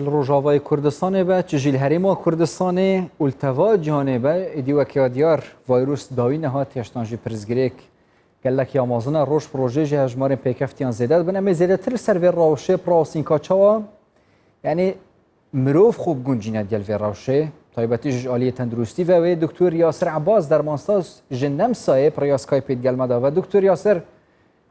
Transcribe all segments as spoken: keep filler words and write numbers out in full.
Li Rojavayê Kurdistanê be, çi jî li Herêma Kurdistanê û li teva cîhanê be, êdî weke ya diyar vayrûs dawî nehat, hêştan jî pirsgirêk gelek ya mezin e. Roj bi rojê jî hejmarên pêkeftiyan zêde dibin. Em ê zêdetir li ser vê rewşê birawestîn ka çawa, yanî mirov xwe biguncîne digel vê rewşê, taybetî jî ji aliyê tenduristî ve. Wê Doktor Yasir Ebas, dermansaz ji Nemsayê, bi rêya Skypeê digel me de be. Doktor Yasir,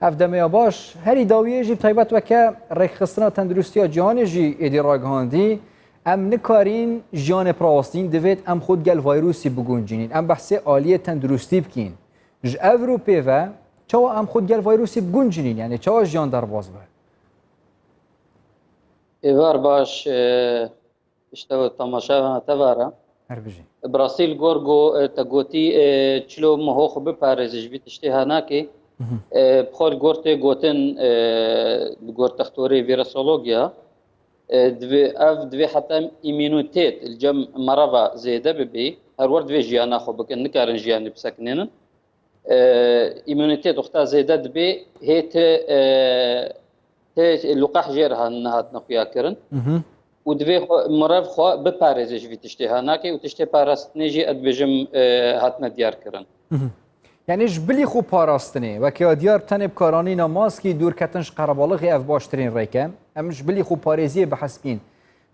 ev demê ya baş. Herî dawiyê jî bi taybet weke Rêkxistineya Tenduristiya Cîhanê jî êdî ragihandî, em nikarîn jiyanê birawestîn, divêt em xwe digel vayrûsî biguncînîn. Em behsê aliyê tenduristî bikîn. Ji ev rû pê ve, çawa em xwe digel vayrûsî biguncînîn? Yanî çawa jiyan derbas be? Êvar baş, e, işte temaşa te vara. Her bijî. Bi rastî li gor go, e, te gotî, e, çilo miho xwe biparêze ji vî tiştê hanakê. Mhm. E, bi xwe li gor tê gotin, e, li gor textorê vîrusologiya, e, divê, ev divê heta îmûnîtet li cem merava zêde bibê. Her wer divê jiyana xwe bikin, nikarin jiyanê bisekinênin. E, îmûnîtet wexta zêde dibê, hê ti, e, ti luqeh jê re han-, nehatine xuya kirin. Mhm. Û divê xwe, mirev xwe biparêze ji vî tiştê hanakê û tiştê parastinê jî, ez dibêjim, e, hatine diyar kirin. Mhm. Yanî ji bilî xwe parastinê, weke ya diyar tenê bikaranîna maskî, dûrketin ji qerebalixê ev baştirîn rêk e. Em ji bilî xwe parêziyê behs bîn.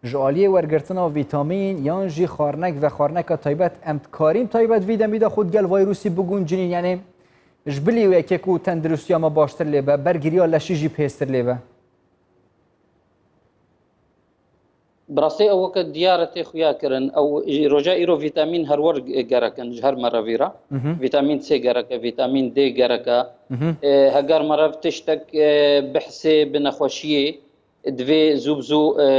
Ji aliyê wergirtina vîtamîn yan jî xwarnek ve xwarneka taybet, em dikarîn taybet vî demî de xwe digel vayrûsî biguncînîn? Yanî ji bilî wê yekê ku tenduristiya me baştir lê be, bergiriya leşî jî bihêztir lê be? Bi rastî ew weke diyar e tê xuya kirin. Ew jî roja îro vîtamîn her wer gerek in ji her merevî re. Mhm. Vîtamîn C gerek e, vîtamîn D gerek e. Mhm. E, heger merev tiştek, e, bihsê bi nexweşiyê, divê zû bi zû, e,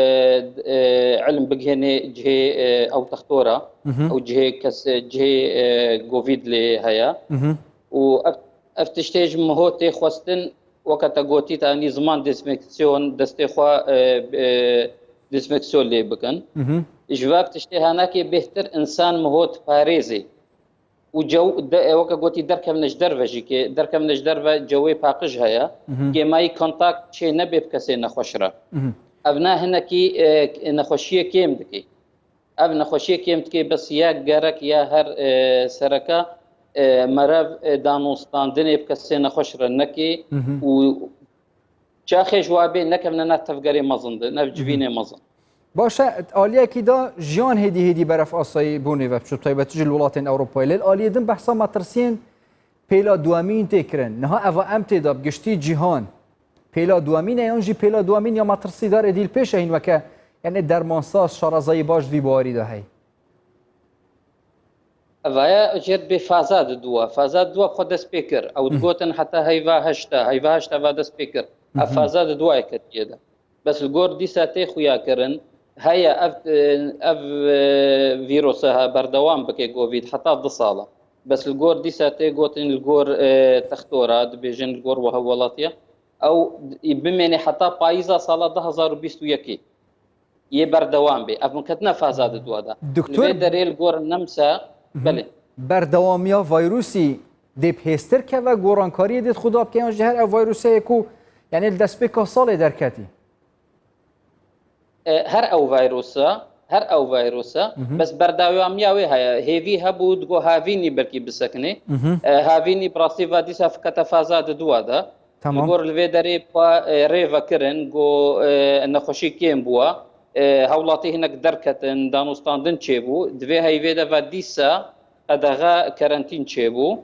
e, ilm bigihênê cihê, e, ew textora, Mhm. ew cihê kes, cihê, e, govîd lê heye. Mhm. Û ev, ev tiştê ji miho tê xwestin, weke te gotî, te anî ziman dezinfeksiyon, destê xwe, e, e, dezinfeksiyon lê bikin. Mhm. Ji vak tiştê hanakê bêhtir insan miho diparêzê. Û cew, de, e, weke gotî, derkevne ji derve jî, kê derkevne ji derve cewê paqij heye, Mhm. kêmayî kontakt çê nebe bi kesê nexweş re. Mhm. Ev ne hinekî, e, nexweşiyê kêm dike. Ev nexweşiyê kêm dike, bes ya gerek ya her, e, sereke, e, merev, e, danûstandinê bi kesê nexweş re neke Mhm. û çaxê ji wa bê nekevne nav tevgerê mezin de, nav civînê mezin. Baş e, aliyekî de jiyan hêdî hêdî beref asayî bûnê ve biçû, taybetî jî li welatên Ewropayê. Lê li aliyê din behsa metirsiyên pêla duwemîn tê kirin. Niha eva em tê de bi giştî cîhan pêla duwemîn e yan jî pêla duwemîn ya metirsîdar êdî li pêş e hîn weke, yanî dermansaz, şarezayî baş di vî bawerî de heye? Evaya jêr bê faza di dû e. Faza di dû e xwe dest pê kir. Ew digotin heta heyva heşt e. Heyva heşt e va dest pê kir. Ev faza di dû e ketiye de. Bes li gor dîsa tê xuya kirin. Heye ev, ev, e, vîruse ha berdewam bike govîd heta du sala. Bes li gor dîsa tê gotin li gor, e, textora dibêjin li gor weha welatiya. Ew bimêne heta payîza sala du hazar û bîst û yekê. Yê berdewam bê. Ev min ketine faza di dua de. Doktor, Li vê derê li gor nemse, Mhm. belê. Berdewamiya vayrûsî dê bi hêztir keve, gorankariyê dê xwe da bike yan jî her ev vayrûseyê ku, yanî li destpêka salê derketî? E, her ew vayrûsa, her ew vayrûsa, Mhm. bes berdewamiya wê heye. Hêvî hebû, digo havînî belkî bisekinê. Mhm. E, havînî bi rastî va dîsa fikete faza di dua de. Tamam. Li gor li vê derê pa, e, rê vekirin, go, e, nexweşî kêm bûa. E, hewlatî hinek derketin, danûstandin çêbû. Di vê heyvê de ve dîsa qedexe kerentîn çêbû.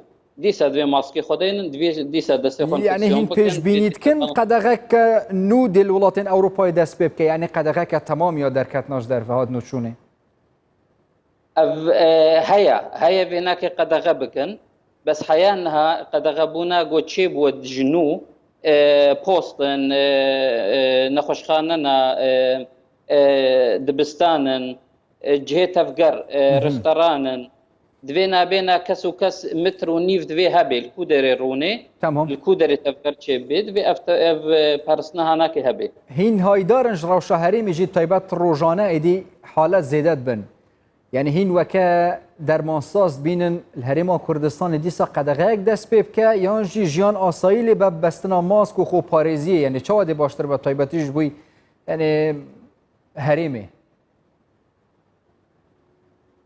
Dîsa divê maskê xwe deynin, divê dîsa destê xwe Yanî enfeksiyon hîn bikin, pêşbînî dîsa dikin dan- qedexeke nû dê li welatên Ewropayê dest pê bike? Yanî qedexeke temam ya derketina ji derve hat nûçûnê? Ev, e, heye, heye vê nake qedexe bikin. Bes heya niha qedexebûna go çê bû ji nû, e, post in, e, e, nexweşxane ne, e, e, dibistan in, e, cihê tevger, e, Mhm. restoran in. Divê nabêna kes û kes mitr û nîv divê hebê li ku derê rûnê, Tamam. li ku derê tevger çêbê, divê ev te-, ev, e, parastina hanakê hebê. Hîn haydar in ji rewşa herêmê jî taybet rojane êdî halet zêde dibin. Yanî hîn weke dermansaz dibînin li Herêma Kurdistanê dîsa qedexeyek dest pê bike yan jî jiyan asayî lê be bi bestina mask û xweparêziyê, yanî çawa dê baştir be taybetî ji bo, yanî herêmê?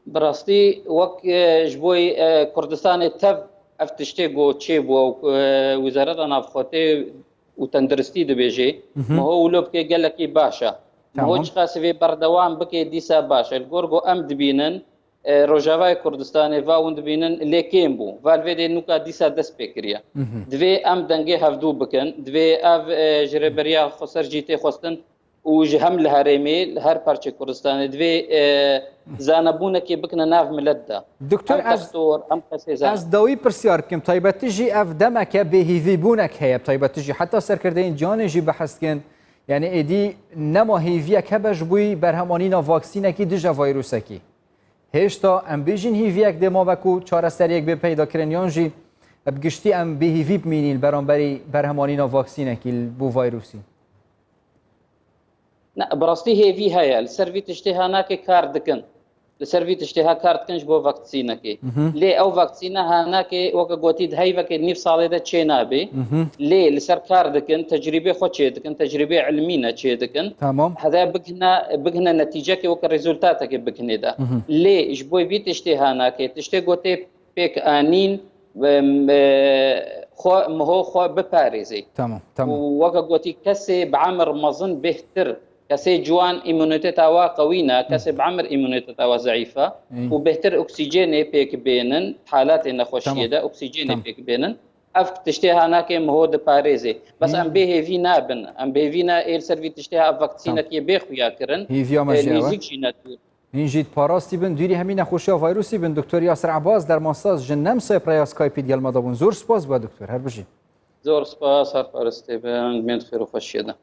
Bi rastî wek e, ji bo e, Kurdistanê tev ev tiştê ku çêbû û e, Wizareta Navxwetê û Tenduristî dibêje, Miho wilo bike gelekî baş e. Miho çiqas vê berdewam bike dîsa baş e. Li gor ku em dibînin e, Rojavayê Kurdistanê va hûn dibînin lê kêm bû. Va li vê dê nûka dîsa dest pê kiriye. Divê em dengê hevdû bikin. Divê ev e, ji rêberiya xweser jî tê xwestin û ji hem li herêmê, li her parçê Kurdistanê divê e, zanebûnekê bikine nav milet de. Doktor, Em ez, textor, em kesê zane. ez dawî pirsyar bikim. Taybetî jî ev demeke bêhîvîbûnek heye. Taybetî jî heta serkirdeyên cihanê jî behs dikin. Yani êdî nema hêviyek hebe ji bo berhemanîna vaksînekî dije vayrusekî. Hêşta em bêjin hîviyek dê mabe ku çareseriyek bê peyda kirin yan jî bi giştî em bêhîvî bimînîn beramberî berhemanîna vaksînekî li bo vayrusî? Ne, bi rastî hêvî heye. Li ser vî tiştê hanakê kar dikin. Li ser vî tiştê ha kar dikin ji bo vaksînekê. Lê ew vaksîne hanakê weke gotî di heyvekê nîv salê de çê nabê. Lê li ser kar dikin, tecrîbê xwe çê dikin, tecrîbê ilmî ne çê dikin. Tamam. Hede bigihne, bigihne netîcekê weke rezultatekê bigihne de. Lê ji bo vî tiştê hanakê, tiştê gotê pêk anîn, em, e, xwe, miho xwe biparêzê. Tamam, tamam. Û weke gotî kesê bi emir mezin bêhtir, kesê ciwan îmunîteta wa qewî ne, kesê bi emir îmunîteta wa zeîf e. Ê. Û bêhtir oksîjenê pêk bênin, halatê nexweşiyê Tamam. de oksîjenê Tamam. pêk bênin. Ev tiştê hanakê miho diparêzê. Bes Ê. em bêhêvî nabin. Em bêhêvî ne ê li ser vî tiştê ha vaksînekê bê xuya kirin. Hêviya me E, jî ew e. Nêzik jî ne dûr. Hîn jî diparastî bin, dûrî hemî nexweşiya vayrusî bin. Doktor Yasir Ebas, dermansaz ji Nemsayê bi rêya Skypeî digel me de bûn. Zor spas be doktor, her bijî. Zor spas, her parastê bin, dimên xêr û xweşiyê de.